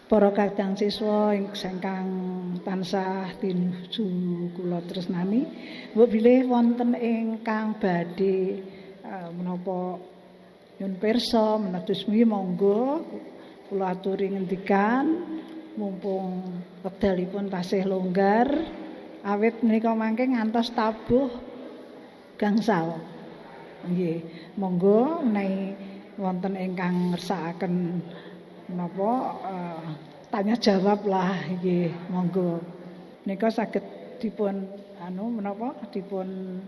Para kadang siswa ingkang tansah tinuju kula tresnani, mbok bilih wonten ingkang badhe menapa nyun pirsa menados monggo kula aturi ngendikan, mumpung wekdalipun tasih longgar awit menika mangke ngantos tabuh gangsal. Nggih, monggo menawi wonten ingkang ngersakaken menapa tanya jawab lah, nggih monggo. Nika saged dipun anu menapa dipun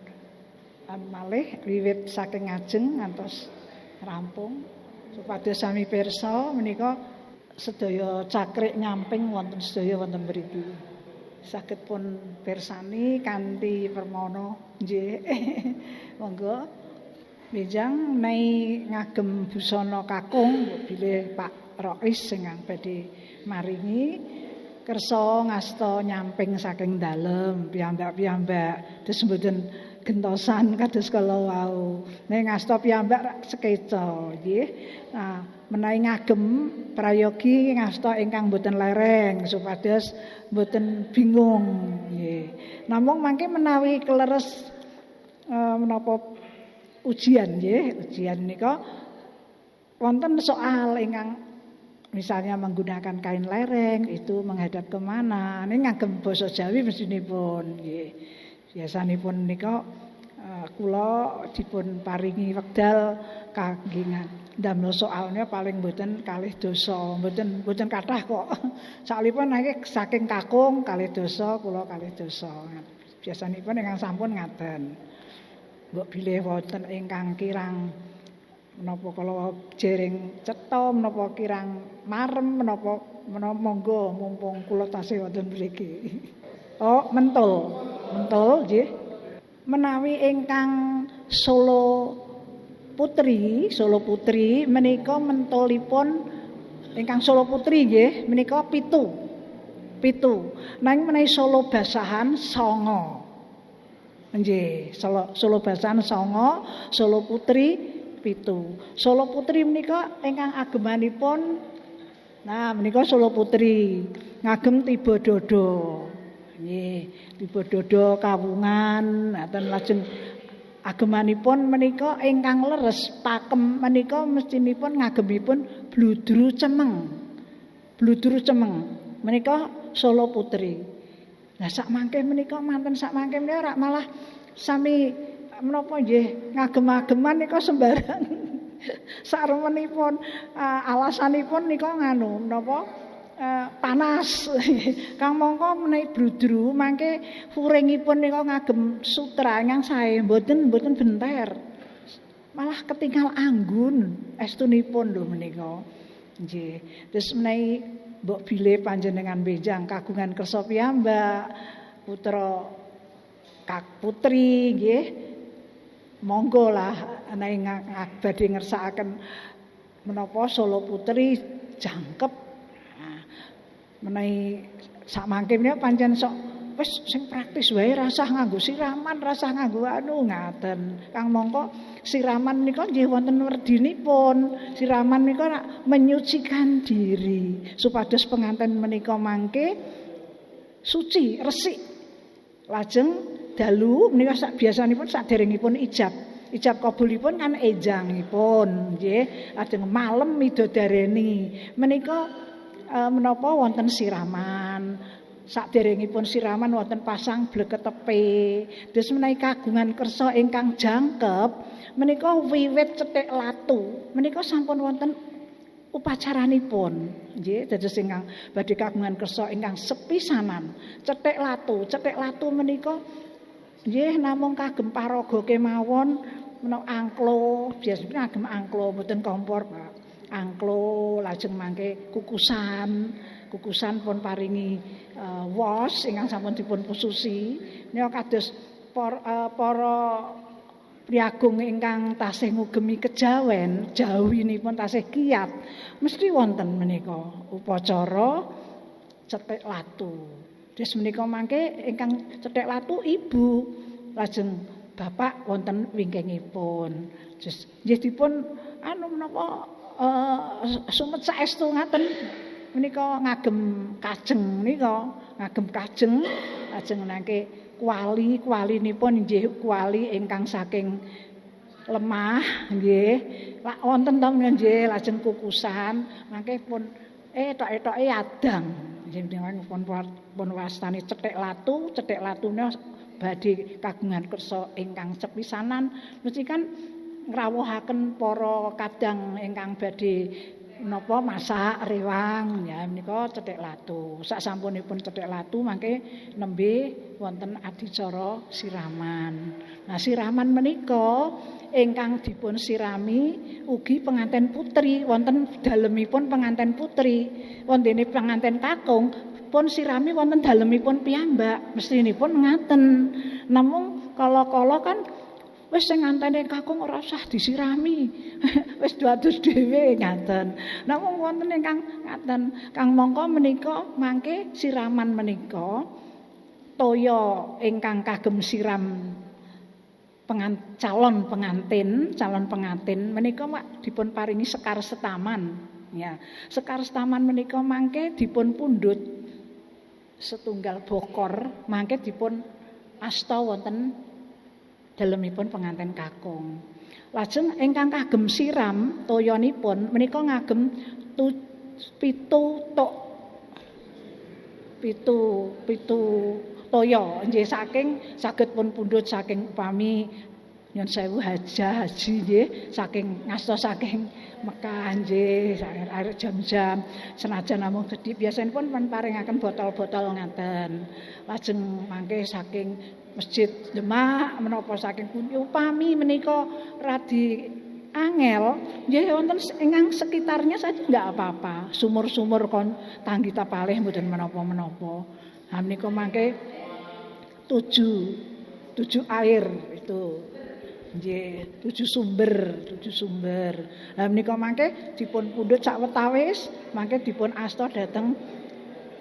anu malih wiwit saking ngajeng ngantos rampung supados sami pirsa menika sedaya cakrik nyamping wonten sedaya wonten mriki. Saged pun pirsani kanthi permana nggih. Monggo. Benjang menawi ngagem busana kakung bilih Pak Rois ingkang badhe maringi kersa ngasta nyamping saking dalem piyambak-piyambak, terus mboten gentosan kados kala wau. Nek ngasta piyambak sekeca nggih. Nah, menawi ngagem prayogi ngasta ingkang mboten lereng supados mboten bingung nggih. Namung mangke menawi keleres menapa ujian nggih, ujian nika wonten soal ingkang misalnya menggunakan kain lereng itu menghadap kemana. Ini ngagem basa Jawi mestinipun nggih. Biasanipun nika kula dipun paringi wekdal kangge ndamel soalnya paling mboten kalih dasa, mboten mboten kathah kok. Salipun niki saking kakung kalih dasa, kula kalih dasa. Biasanipun ingkang sampun ngaten. Mbok bilih wonten ingkang kirang menapa kala jering cetha, menapa kirang marem, menapa menapa monggo mumpung kula tasih wonten mriki. Oh, mentul. Mentul nggih. Menawi ingkang Solo Putri, Solo Putri menika mentulipun ingkang Solo Putri nggih menika 7. 7. Nanging menawi Solo Basahan 9. Nggih, Solo Solo Basahan 9, Solo Putri 7. Solo Putri menika ingkang agemanipun, nah menika Solo Putri ngagem tiba dada. Nggih, tiba dada kawungan ngaten, lajeng agemanipun menika ingkang leres pakem menika mestinipun ngagemipun bludru cemeng. Bludru cemeng menika Solo Putri. Lah sak mangke menika manten sak mangke menika rak malah sami menapa nggih ngagem-ageman nika sembarang. Saremenipun alasanipun nika nganu menapa panas. Kang mongko menawi bludru mangke furingipun nika ngagem sutra ingkang sae mboten mboten benter. Malah ketinggal anggun estunipun lho menika. Nggih. Terus menawi mbok bilih panjenengan benjang kagungan kersa piyambak putra kak putri nggih monggo lah menawi badhe ngersakaken menapa Solo Putri jangkep. Nah, menawi sak mangke menika pancen sok wis sing praktis wae, rasah nganggo siraman, rasah nganggo anu ngaten. Kang mongko siraman menika nggih wonten werdinipun. Siraman menika menyucikan diri supados pengantin menika mangke suci, resik. Lajeng dalu menika sak biasanipun saderengipun ijab. Ijab kabulipun kan enjangipun nggih. Lajeng malem midodareni menika menapa wonten siraman. Saderengipun siraman wonten pasang bleketepe. Terus menawi kagungan kersa ingkang jangkep menika wiwit cethik latu menika sampun wonten upacaranipun nggih. Dados ingkang badhe kagungan kersa ingkang sepisanan cethik latu, cethik latu menika nggih namung kagem paraga kemawon menapa angklo, biasane ngagem angklo mboten kompor, Pak. Angklo lajeng mangke kukusan, kukusan pun paringi wos ingkang sampun dipun pususi. Menika kados para priyagung ingkang tasih ngugemi kejawen, jawinipun tasih kiat, mesti wonten menika upacara cethik latu. Terus menika mangke ingkang cethik latu ibu, lajeng bapak wonten wingkingipun. Terus nggih dipun anu menapa sumet saestu ngaten. menika ngagem kajeng menika, ngagem kajeng lajeng nangke kuali, kualinipun inggih kuali ingkang saking lemah nggih. Lak wonten to nggih, lajeng kukusan mangke pun ethok-ethoke adang. Nggih pun wastani cethik latu, cethik latune badhe kagungan kersa ingkang sepisanan mesti kan ngrawuhaken para kadang ingkang badhe napa masak rewang ya menika cethik latu. Sak sampunipun cethik latu mangke nembe wonten adicara siraman. Nah, siraman menika ingkang dipun sirami ugi penganten putri, wonten dalemipun penganten putri, wontene penganten kakung pun sirami wonten dalemipun piyambak, mestinipun ngaten. Namung kala-kala kan wis sing ngantene kakung ora usah disirami. Wis dados dhewe ngaten. Namung wonten ingkang ngaten, kang mongko menika mangke siraman menika toya ingkang kagem siram calon pengantin, calon pengantin menika dipun paringi sekar setaman. Ya, sekar setaman menika mangke dipun pundhut setunggal bokor, mangke dipun asta wonten dalemipun pengantin kakung. Lajeng ingkang kagem siram toyanipun menika ngagem 7 tok, 7 toya nggih, saking saged pun pundhut saking upami nyun sewu hajah haji nggih, saking ngasta saking Mekah nggih, air jam-jam senajan namung sedhik biasanipun pun paringaken botol-botol ngaten. Lajeng mangke saking Masjid Demak menapa saking pundi upami menika radi angel nggih wonten ingkang sekitarnya saja enggak apa-apa, sumur-sumur kon tanggi tapalih mboten menapa-menapa. Ha menika mangke 7 air itu nggih, 7 sumber, 7 sumber. Lah menika mangke dipun pundhut sawetawis, mangke dipun asta dhateng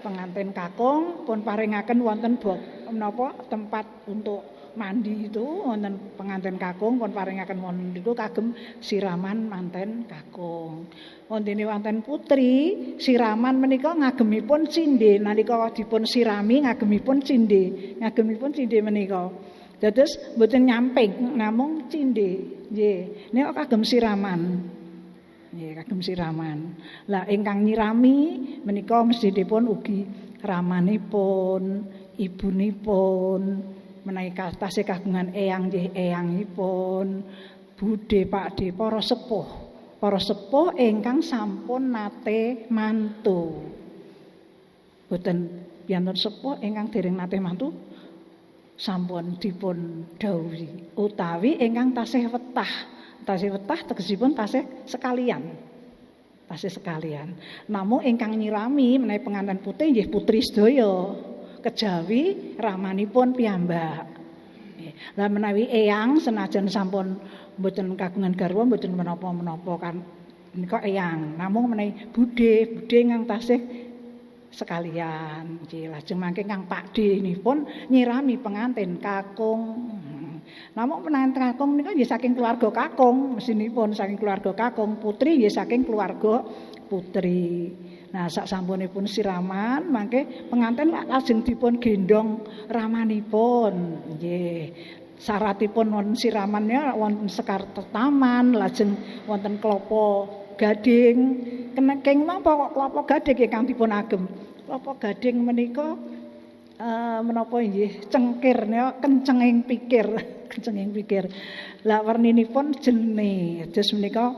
pengantin kakung, pun paringaken wonten menapa tempat untuk mandi itu wonten pengantin kakung, pun paringaken wonten niku kagem siraman manten kakung. Wontene wonten putri, siraman menika ngagemipun cindhe, nalika dipun sirami ngagemipun cindhe, ngagemipun cindhe menika. Dados mboten nyamping namung cindhe. Nggih, nika kagem siraman. Nggih, kagem siraman. Lah ingkang nyirami menika mesthipun ugi ramanipun, ibunipun, menawi tasih kagungan eyang nggih eyangipun, budhe, pakdhe, para sepuh. Para sepuh ingkang sampun nate mantu. Boten piantun sepuh ingkang dereng nate mantu sampun dipun dhawuhi, utawi ingkang tasih wetah. Tasih wetah tegesipun tasih sekalian. Tasih sekalian. Namung ingkang nyirami menawi pengantin putih nggih putri sedaya, kejawi ramanipun piyambak. Lah menawi eyang senajan sampun mboten kagungan garwa mboten menapa-menapa kan menika eyang. Namung menawi budhe, budhe ingkang tasih sekalian. Nggih, lajeng mangke kang pakdhe pun nyirami pengantin kakung. Namung pengantin kakung menika nggih saking keluarga kakung, mesinipun saking keluarga kakung, putri nggih saking keluarga putri. Nah, sak sampunipun siraman mangke pengantin lajeng dipun gendong ramanipun. Nggih. Syaratipun wonten siramannya wonten sekar taman, lajeng wonten klopo gading. Kenging napa kok klopo gading ingkang dipun agem? Klopo gading menika menapa nggih cengkir kencenging pikir, kencenging pikir. Lah werninipun jene. Terus menika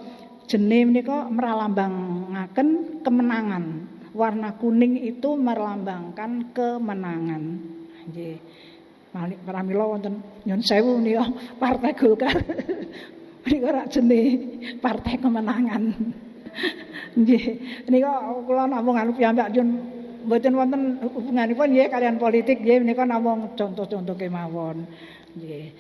jene menika meralambangaken kemenangan. Warna kuning itu melambangkan kemenangan. Nggih. Pramila wonten nyun sewu menika Partai Golkar. Menika rak jene partai kemenangan. Nggih. Menika kula namung anu piyambak nyun mboten wonten hubunganipun nggih kalian politik nggih, menika namung contoh-contoh kemawon. Nggih.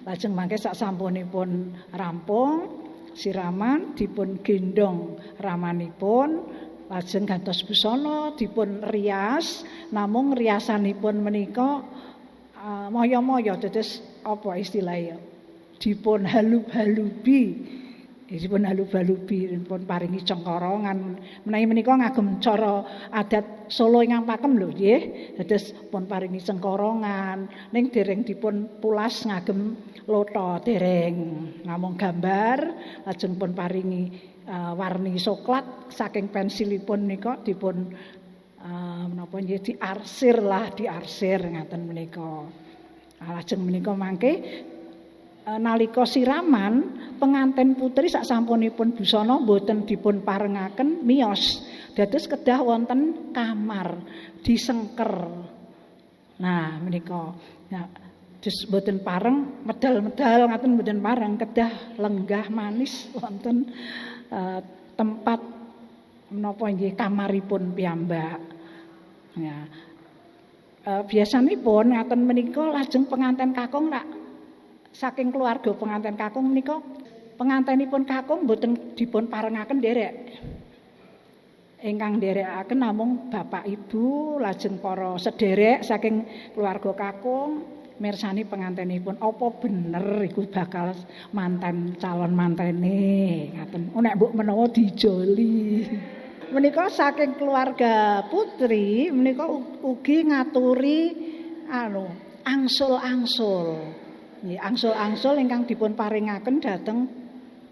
Lajeng mangke sak sampunipun rampung siraman dipun gendong ramanipun, lajeng gantos busana, dipun rias, namung riasanipun menika moyo-moyo, dados apa istilahnya, dipun halub-halubi. Dipun haluba-halubi pun paringi cengkorongan. Menawi menika ngagem cara adat Solo ingkang pakem lho nggih. Dados pun paringi cengkorongan ning dereng dipun pulas ngagem lotha dereng. Namung gambar lajeng pun paringi warni soklat saking pensilipun menika dipun menapa nggih diarsir lah, diarsir ngaten menika. Lajeng menika mangke nalika siraman pengantin putri sak sampunipun busana mboten dipun parengaken miyos. Dados kedah wonten kamar disengker. Nah menika. Nah, dus mboten pareng medal-medal ngaten mboten pareng, kedah lenggah manis wonten tempat menapa nggih kamaripun piyambak. Ya. Biasanipun ngaten menika lajeng pengantin kakung rak saking keluarga pengantin kakung menika pengantinipun kakung mboten dipun parengaken nderek. Ingkang nderekaken namung bapak ibu lajeng para sederek saking keluarga kakung mirsani pengantinipun apa bener iku bakal manten calon mantene ngaten. Oh nek mbok menawa dijoli. Menika saking keluarga putri menika ugi ngaturi anu angsul-angsul. Nggih, angsul-angsul ingkang dipun paringaken dhateng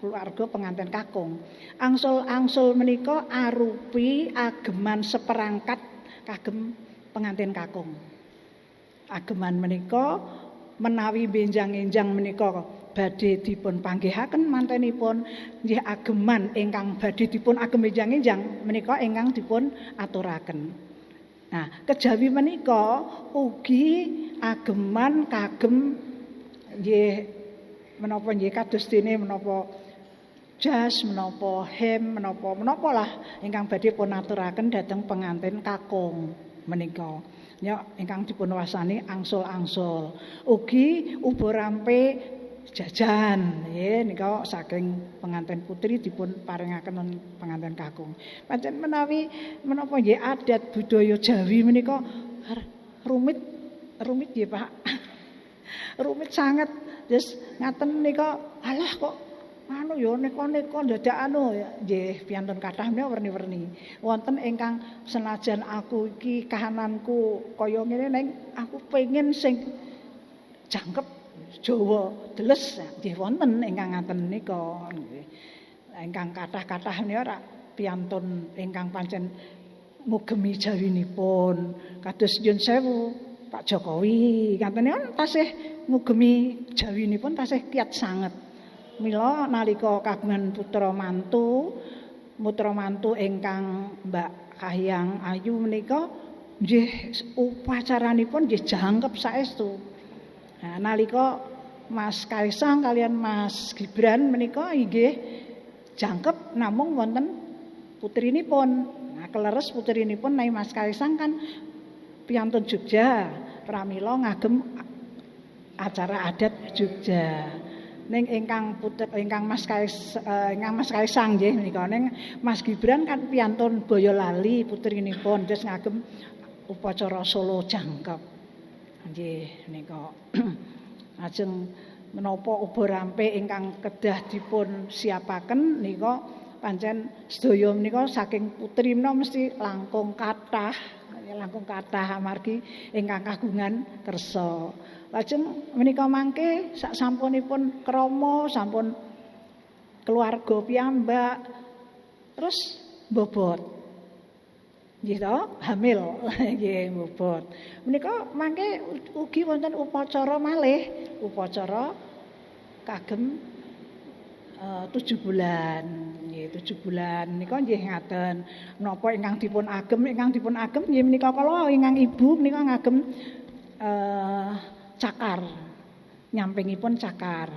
keluarga pengantin kakung. Angsul-angsul menika arupi ageman seperangkat kagem pengantin kakung. Ageman menika menawi benjang-enjang menika badhe dipun panggihaken mantenipun nggih ageman ingkang badhe dipun agem benjang-enjang menika ingkang dipun aturaken. Nah, kejawi menika ugi ageman kagem nggih menapa nggih kados dene menapa jas, menapa hem, menapa menapa lah ingkang badhe pun aturaken dhateng pengantin kakung menika. Ya ingkang dipun wasani angsul-angsul. Ugi uba rampe jajan nggih nika saking pengantin putri dipun paringaken pengantin kakung. Pancen menawi menapa nggih adat budaya Jawi menika rumit, rumit nggih Pak. Rumit sanget. Terus ngaten nika alah kok anu ya neka-neka dadak anu nggih piantun kathah menika werni-werni. Wonten ingkang senajan aku iki kahananku kaya ngene ning aku pengen sing jangkep Jawa deles nggih wonten ingkang ngaten nika nggih. Ingkang kathah-kathah menika rak piantun ingkang pancen ngugemi jawinipun kados nyun sewu Pak Jokowi ngaten kan tasih ngugemi jawinipun tasih kiat sanget. Mila nalika kagungan putra mantu, putra mantu ingkang Mbak Kahiyang Ayu menika nggih upacaranipun nggih jangkep saestu. Nah, nalika Mas Kaesang kalian Mas Gibran menika inggih jangkep namung wonten putrinipun. Nah, keleres putrinipun nek Mas Kaesang kan piantun Jogja, pramila ngagem acara adat Jogja. Ning ingkang putra ingkang Mas Kaes ingkang Mas Kaesang nggih menika ning Mas Gibran kan piantun Boyolali putrinipun terus ngagem upacara Solo jangkep. Nggih menika. Lajeng menapa uba rampe ingkang kedah dipun siapaken nika pancen sedaya menika saking putri menika mesti langkung kathah, langkung kathah amargi ingkang kagungan kersa. Lajeng menika mangke sak sampunipun krama sampun keluarga piyambak terus bobot. Nggih to, hamil nggih bobot. Menika mangke ugi wonten upacara malih, upacara kagem 7 bulan. Nggih, 7 bulan nika nggih ngaten. Menapa ingkang dipun agem, ingkang dipun agem nggih menika kala ingkang ibu menika ngagem cakar. Nyampingipun cakar.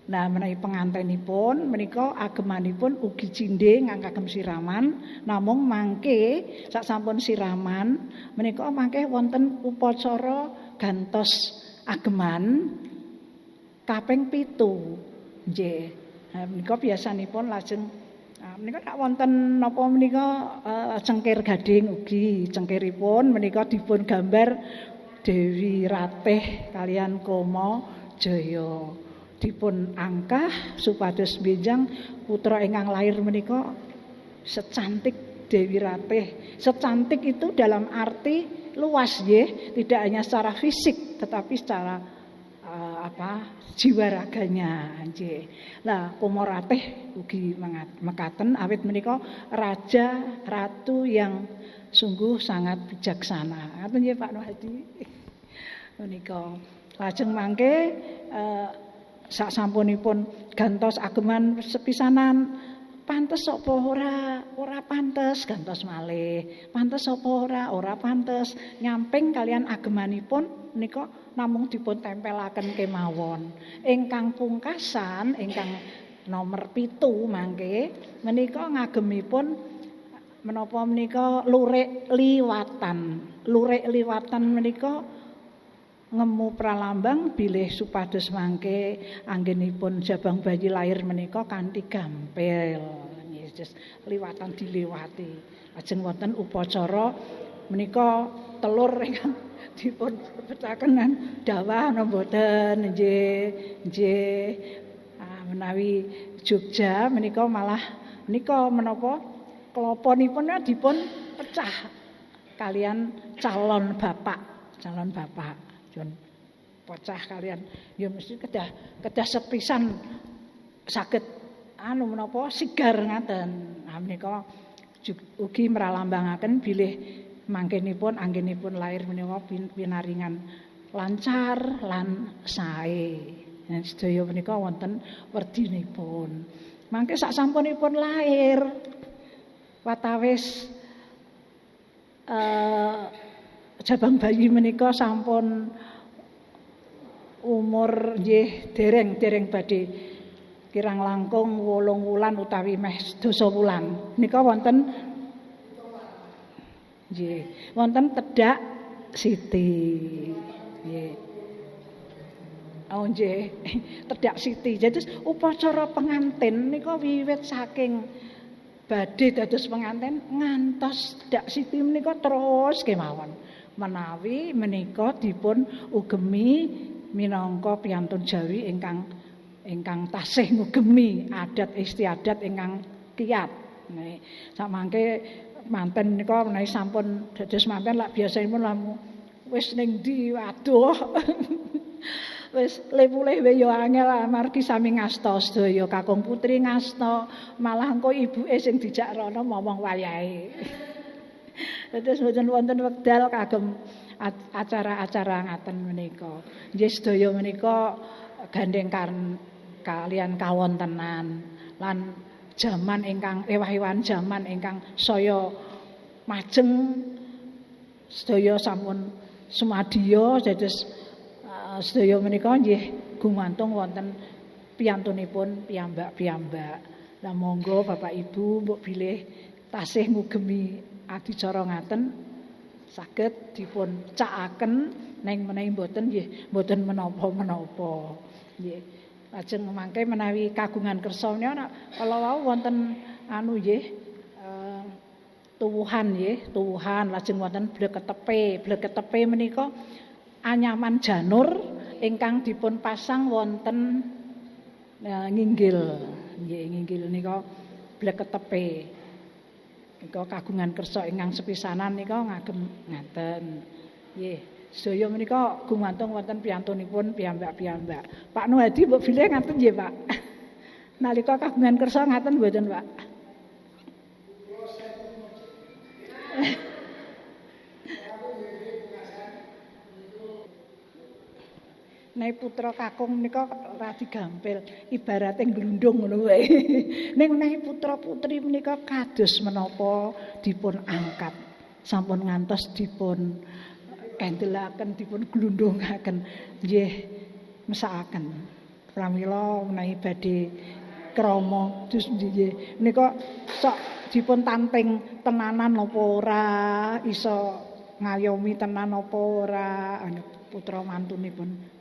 Nah, menawi pengantenipun menika agemanipun ugi cindhe kagem siraman, namung mangke sak sampun siraman menika mangke wonten upacara gantos ageman kaping 7. Nggih. Nah, menika biasanipun lajeng menika tak wonten napa menika cengkir gading ugi. Cengkiripun menika dipun gambar Dewi Ratih kalian Koma Jaya. dipun angkah supados benjang putra ingkang lahir menika secantik Dewi Ratih. Secantik itu dalam arti luas nggih, tidak hanya secara fisik tetapi secara jiwa raganya nggih. Lah Komo Ratih ugi mekaten awit menika raja ratu yang sungguh sangat bijaksana. Ngaten nggih Pak Nuhadi. Menika lajeng mangke sak sampunipun gantos ageman sepisanan, pantes apa ora, ora pantes, gantos malih, pantes apa ora, ora pantes, nyamping kalian agemanipun menika namung dipun tempelaken kemawon. Ingkang pungkasan ingkang nomor 7 mangke menika ngagemipun menapa menika lurik liwatan. Lurik liwatan menika ngemu pralambang bilih supados mangke anggenipun jabang bayi lahir menika kanthi gampil. Nggih, liwatan diliwati. Lajeng wonten upacara menika telur ingkang dipun petaken dawah napa mboten nggih nggih. Menawi Jogja menika malah menika menapa kloponipun dipun pecah kalian calon bapak, calon bapak. Dipun pecah kalian ya mesti kedah kedah sepisan saged anu menapa sigar ngaten. Nah menika ugi mralambangaken bilih mangkenipun anggenipun lahir menika pinaringan lancar lan sae. Nah, sedaya menika wonten werdinipun. Mangke sak sampunipun lahir watawis jabang bayi menika sampun umur nggih dereng-dereng badhe kirang langkung 8 wulan utawi meh 10 wulan. Nika wonten nggih, wonten tedak siti. Nggih. Oh nggih, tedak siti. Jadi upacara pengantin nika wiwit saking badhe dados pengantin ngantos tedak siti menika terus kemawon. Menawi menika dipun ugemi minangka piyantun Jawi ingkang ingkang tasih ngugemi adat istiadat ingkang kiat. Nggih. Samangke manten menika menawi sampun dados manten lak biasanipun lamu wis ning ndi aduh. Wis le-mulih wae ya angel amargi sami ngasta sedaya, kakung putri ngasta, malah engko ibuke sing dijak rono momong wayahe. Terus mboten wonten wekdal kagem acara-acara ngaten menika. Nggih sedaya menika gandeng kalian kawontenan lan jaman ingkang ewah-ewahan jaman ingkang saya majeng sedaya sampun sumadya dados sedaya menika nggih gumantung wonten piyantunipun piyambak-piyambak. Lah monggo Bapak Ibu mbok bilih tasih ngugemi adicara ngaten saged dipun cakaken ning menawi mboten nggih mboten menapa-menapa. Nggih. Lajeng mangke menawi kagungan kersa menika kala wau wonten anu nggih tuwuhan nggih, tuwuhan lajeng wonten bleketepe. Bleketepe menika anyaman janur ingkang dipun pasang wonten nginggil. Nggih, nginggil nika bleketepe. Nika kagungan kersa ingkang sepisanan nika ngagem ngaten. Nggih, sedaya menika gumantung wonten piyantunipun piyambak-piyambak. Pak Nuhadi mbok bilih ngaten nggih, Pak. Nalika kagungan kersa ngaten mboten, Pak? Nek putra kakung menika radi gampil, ibarate glundung ngono wae. Ning nek putra putri menika kados menapa dipun angkat, sampun ngantos dipun kendelaken, dipun glundungaken, nggih mesakaken. Pramila menawi badhe krama dus nggih menika sok dipun tanting tenanan apa ora, iso ngayomi tenan apa ora, putra mantunipun.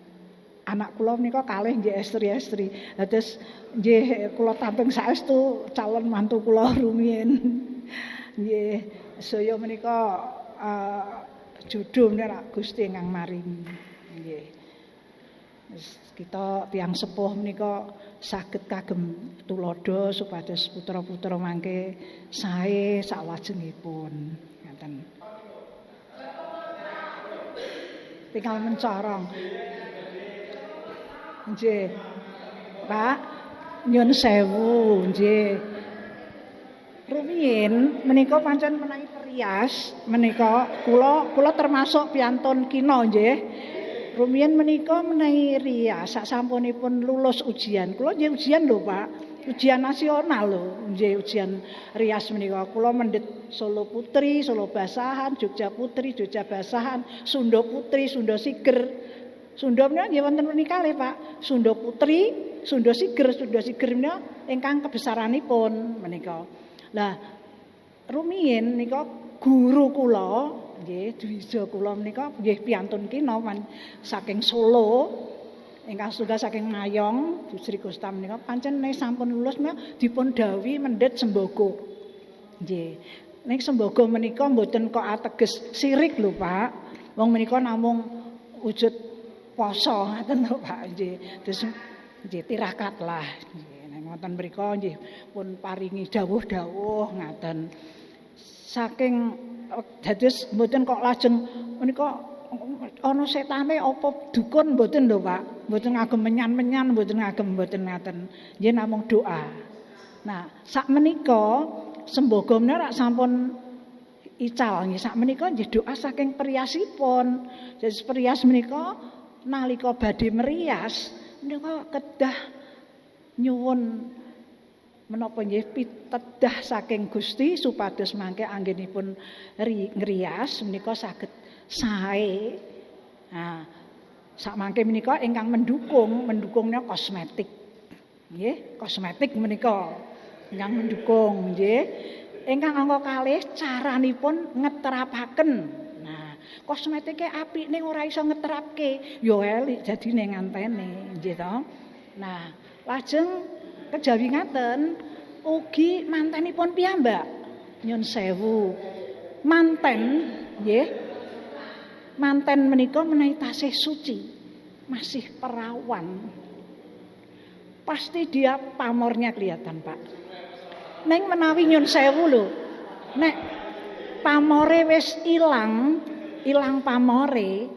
Anak kula menika kalih nggih estri-estri. Dados nggih kula tanting saestu calon mantu kula rumiyin. Nggih, saya menika jodoh menika Gusti ingkang maringi. Nggih. Kita tiyang sepuh menika saged kagem tuladha supados putra-putra mangke sae saklajengipun. Ngaten. Tinggal mencorong. Nggih. Pak, nyun sewu, nggih. Rumiyin menika pancen menawi perias menika kula termasuk piantun kina nggih. Rumiyin menika menawi rias sak sampunipun lulus ujian. Kula nggih ujian lho, Pak. Ujian nasional lho, nggih ujian rias menika. Kula mendhet Solo Putri, Solo Basahan, Jogja Putri, Jogja Basahan, Sunda Putri, Sunda Siger. Sunda menika nggih wonten menika kalih, Pak. Sunda Putri, Sunda Siger, Sunda Siger menika ingkang kebesaranipun menika. Lah rumiyin nika guru kula nggih dwija kula menika nggih piantun kina saking Solo ingkang setunggal saking Mayong Bu Sri Gusta menika pancen nek sampun lulus menika dipun dhawuhi mendhet sembogo. Nggih. Ning sembogo menika mboten kok ateges sirik lho, Pak. Wong menika namung wujud poso ngaten lho, Pak. Nggih. Terus nggih tirakat lah. Nggih. Nek wonten mriku nggih pun paringi dawuh-dawuh ngaten. Saking dados mboten kok lajeng menika ana setane apa dukun mboten lho, Pak. Mboten ngagem menyan-menyan, mboten ngagem mboten ngaten. Nggih namung doa. Nah, sak menika sembogo menika rak sampun ical nggih. Sak menika nggih doa saking periasipun. Jadi perias menika nalika badhe merias menika kedah nyuwun menapa nggih pitedah saking Gusti supados mangke anggenipun ngrias menika saged sae. Nah, sak mangke menika ingkang mendukung, mendukungnya kosmetik. Nggih, kosmetik menika ingkang mendukung nggih. Ingkang angka kalih caranipun ngeterapaken. Nah, kosmetike apik ning ora iso ngeterapke, ya elik jadine ngantene, nggih to. Nah, lajeng kejawi ngaten ugi mantenipun piyambak. Nyun sewu. Manten nggih. Manten menika menawi tasih suci, masih perawan. Pasti dia pamornya kelihatan, Pak. Neng menawi nyun sewu lho. Nek pamore wis ilang, ilang pamore,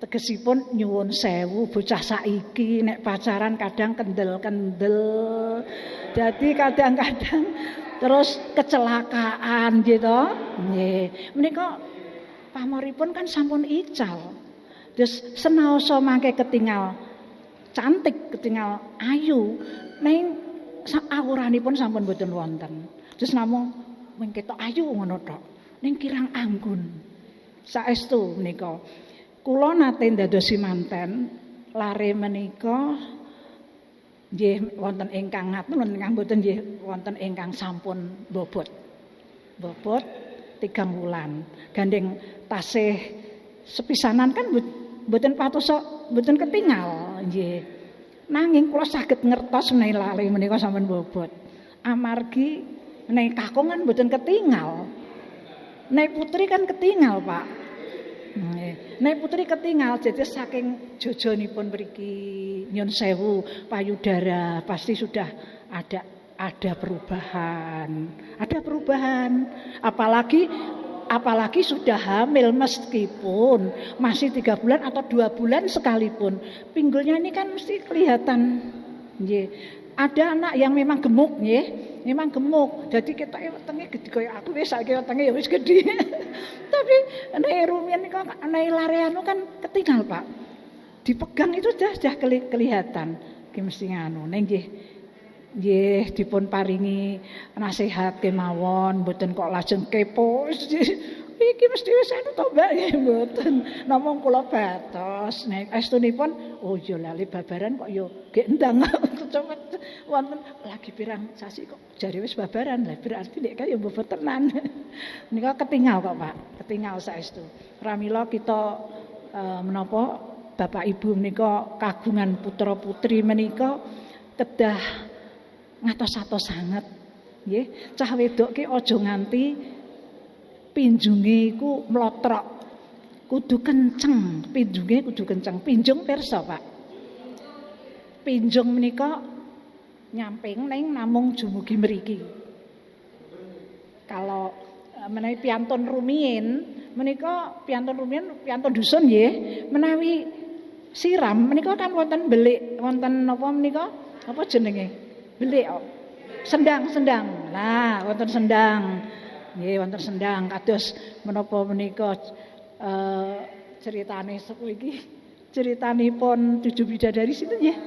tegesipun nyuwun sewu bocah saiki nek pacaran kadang kendel-kendel. Jadi kadang-kadang terus kecelakaan gitu. Nggih. Menika pamoripun kan sampun ical. Terus senaosa mangke ketingal cantik, ketingal ayu, ning auranipun sampun mboten wonten. Terus namung mung ketok ayu ngono tok. Ning kirang anggun. Saestu menika. Kula nate ndadosi manten, lare menika nggih wonten ingkang ngaten, wonten ingkang mboten nggih wonten ingkang sampun bobot. Bobot 3 wulan. Gandeng tasih sepisanan kan mboten patosa, mboten ketingal nggih. Nanging kula saged ngertos menawi lare menika sampun bobot. Amargi menawi kakung kan mboten ketingal. Nek putri kan ketingal, Pak. Nggih. Nek putri ketingal jadi saking jojonipun mriki nyun sewu payudara pasti sudah ada perubahan. Ada perubahan. Apalagi sudah hamil meskipun masih 3 bulan atau 2 bulan sekalipun. Pinggulnya ini kan mesti kelihatan. Nggih. Ada anak yang memang gemuk nggih, memang gemuk. Jadi kita wetenge gedhe kaya aku wis saiki wetenge ya wis gedhe. Tapi nek rumiyin niku nek lare anu kan ketinggal, Pak. Dipegang itu sudah kelihatan. Ki mesti nganu. Ning nggih nggih dipun paringi nasihat kemawon, mboten kok lajeng kepo. Iki mesti wis anu to, Mbak, nggih mboten. Namung kula batos. Nek estunipun oh ya lali babaran kok ya gek ndang cepet wonten lagi pirang sasi kok jare wis babaran. Lah berarti nek kaya mbobot tenan. Nika ketingal kok, Pak. Ketingal saestu. Pramila kita menapa Bapak Ibu menika kagungan putra-putri menika kedah ngatos-atos sanget nggih. Cah wedok ki aja nganti pinjunge iku mlotrok. Kudu kenceng, pinjunge kudu kenceng. Pinjung pirsa, Pak. Pinjung menika nyamping ning namung dumugi mriki. Kalau menawi piantun rumiyin menika piantun rumiyin piantun dusun nggih, menawi siram menika kan wonten belik, wonten napa menika? Apa jenenge? Belik kok. Sendang, sendang. Nah, wonten sendang. Nggih, wonten sendang kados menapa menika ceritane sapa iki? Ceritanipun tujuh bidadari sinten nggih?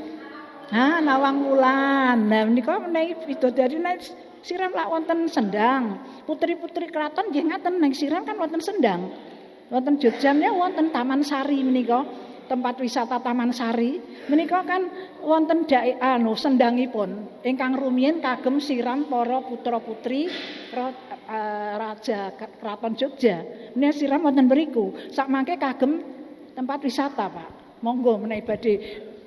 Ha, Nawang Wulan. Nah, menika menawi bidadari nek siram lak wonten sendang. Putri-putri keraton nggih ngaten, nek siram kan wonten sendang. Wonten Jogja wonten Taman Sari menika, tempat wisata Taman Sari menika kan wonten anu sendangipun ingkang rumiyin kagem siram para putra-putri raja keraton Jogja. Menika siram wonten mriku. Sakmangke kagem tempat wisata, Pak. Monggo menawi badhe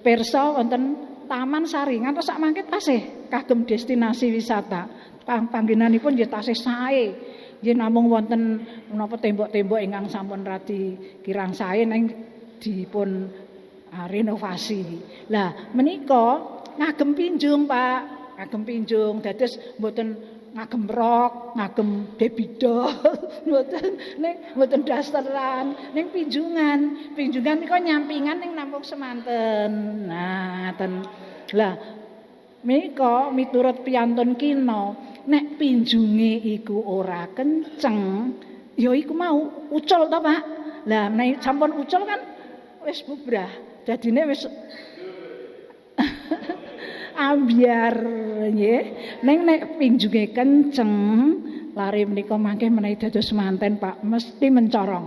pirsa wonten Taman Sari ngantos sakmangke tasih kagem destinasi wisata. Panggenanipun nggih tasih sae. Nggih namung wonten menapa tembok-tembok ingkang sampun radi kirang sae ning dipun renovasi. Lah menika ngagem pinjung, Pak. Ngagem pinjung dados mboten ngagem rok, ngagem baby doll, mboten ning mboten dasteran, ning pinjungan. Pinjungan menika nyampingan ning namung semanten. Nah, ngaten. Lah menika miturut piantun kina, nek pinjunge iku ora kenceng, ya iku mau ucul to, Pak. Lah nek sampun ucul kan wis bubrah. Dadine wis ambyar nggih. Ning nek pinjunge kenceng, lare menika mangke menawi dados manten, Pak, mesti mencorong.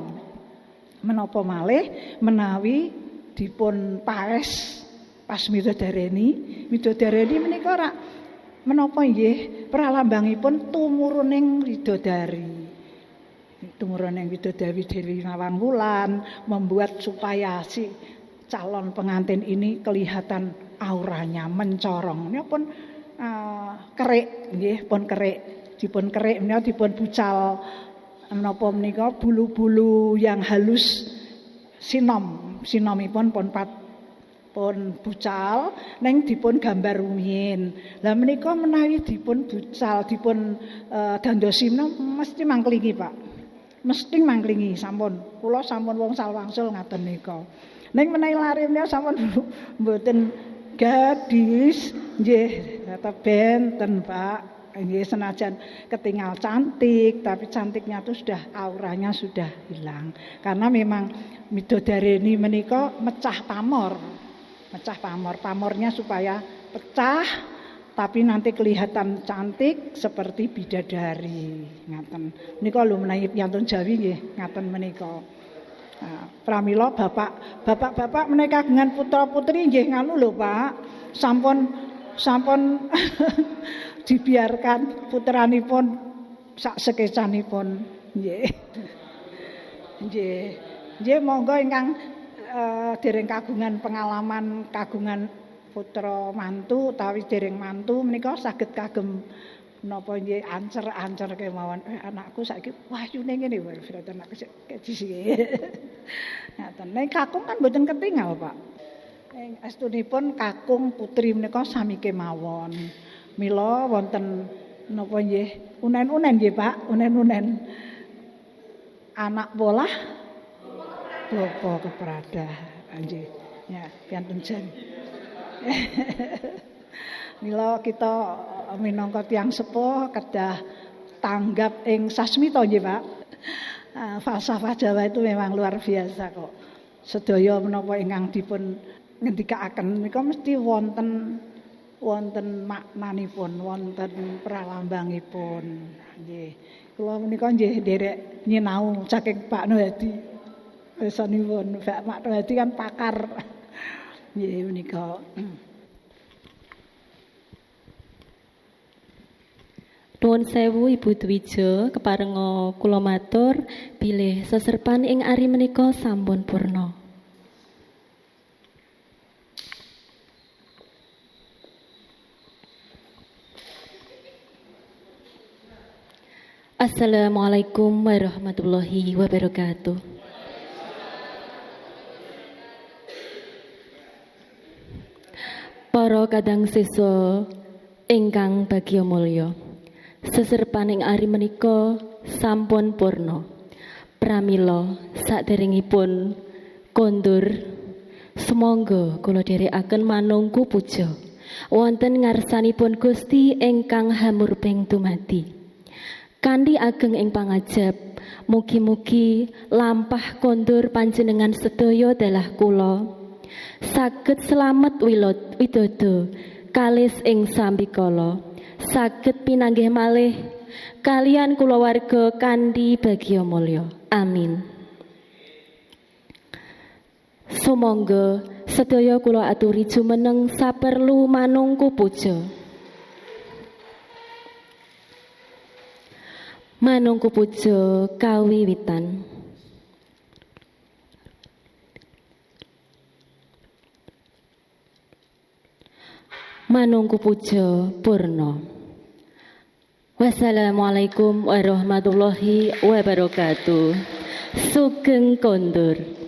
Menapa malih menawi dipun paes pas midodareni. Midodareni menika rak menapa nggih pralambangipun tumuruning widodari. Tumuruning widodari Dewi Nawang Wulan membuat supaya si calon pengantin ini kelihatan auranya mencorong. Ini pun kerik nggih, pun kerik, dipun kerik menika dipun bucal menapa menika bulu-bulu yang halus sinom, sinomipun pun pat pun bucal ning dipun gambar rumiyin. Lah menika menawi dipun bucal, dipun dandosi mesti mangklingi, Pak. Mesti mangklingi sampun. Kula sampun wong salwangsul ngaten nika. Ning menawi lare menika sampun mboten gadis nggih tetep benten, Pak. Nggih senajan ketinggal cantik, tapi cantiknya itu sudah auranya sudah hilang. Karena memang midodareni menika mecah pamor. Mecah pamor, pamornya supaya pecah tapi nanti kelihatan cantik seperti bidadari ngaten. Menika lho menawi piantun Jawi nggih ngaten menika. Nah, pramila bapak-bapak menawi kagungan putra-putri nggih nganu lho, Pak. Sampun sampun dibiarkan putranipun sak sekecanipun nggih. Nggih. Nggih monggo ingkang dereng kagungan pengalaman kagungan putra mantu utawi dereng mantu menika saged kagem napa nggih ancer-ancer kemawon. Anakku saiki wahyune ngene wae, berarti anakku sik kedisi. Ngaten. Nek kakung kan mboten ketingal, Pak. Ing estunipun kakung putri menika sami kemawon. Mila wonten napa nggih unen-unen nggih, Pak, unen-unen. Anak polah bapa kepradah. Nggih. Ya, piantun jan. Mila kita minangka tiyang sepuh kedah tanggap ing sasmita nggih, Pak. Falsafah Jawa itu memang luar biasa kok. Sedaya menapa ingkang dipun ngendikaaken menika mesti wonten wonten maknanipun, wonten pralambangipun. Nggih. Kula menika nggih nderek nyinau saking Pak Nohadi. Pirsanipun Pak Nohadi kan pakar. Nggih menika. Nuwun sewu Ibu Dwijo, keparenga kula matur bilih seserpan ing ari menika sampun purna. Assalamualaikum warahmatullahi wabarakatuh. Para kadang siswa ingkang bagya mulya, seserpan ing ari menika sampun purna. Pramila saderengipun kondur, sumangga kula dherekaken manungku puja wonten ngarsanipun Gusti ingkang hamurbeng dumadi. Kanthi ageng ing pangajap, mugi-mugi lampah kondur panjenengan sedaya dalah kula saged slamet widodo kalis ing sambikala, saged pinanggih malih kalian kulawarga kanthi bagya mulya. Amin. Sumangga sedaya kula aturi jumeneng saperlu manungku puja. Manungku puja kawiwitan. Manungku puja purna. Wassalamualaikum warahmatullahi wabarakatuh. Sugeng kondur.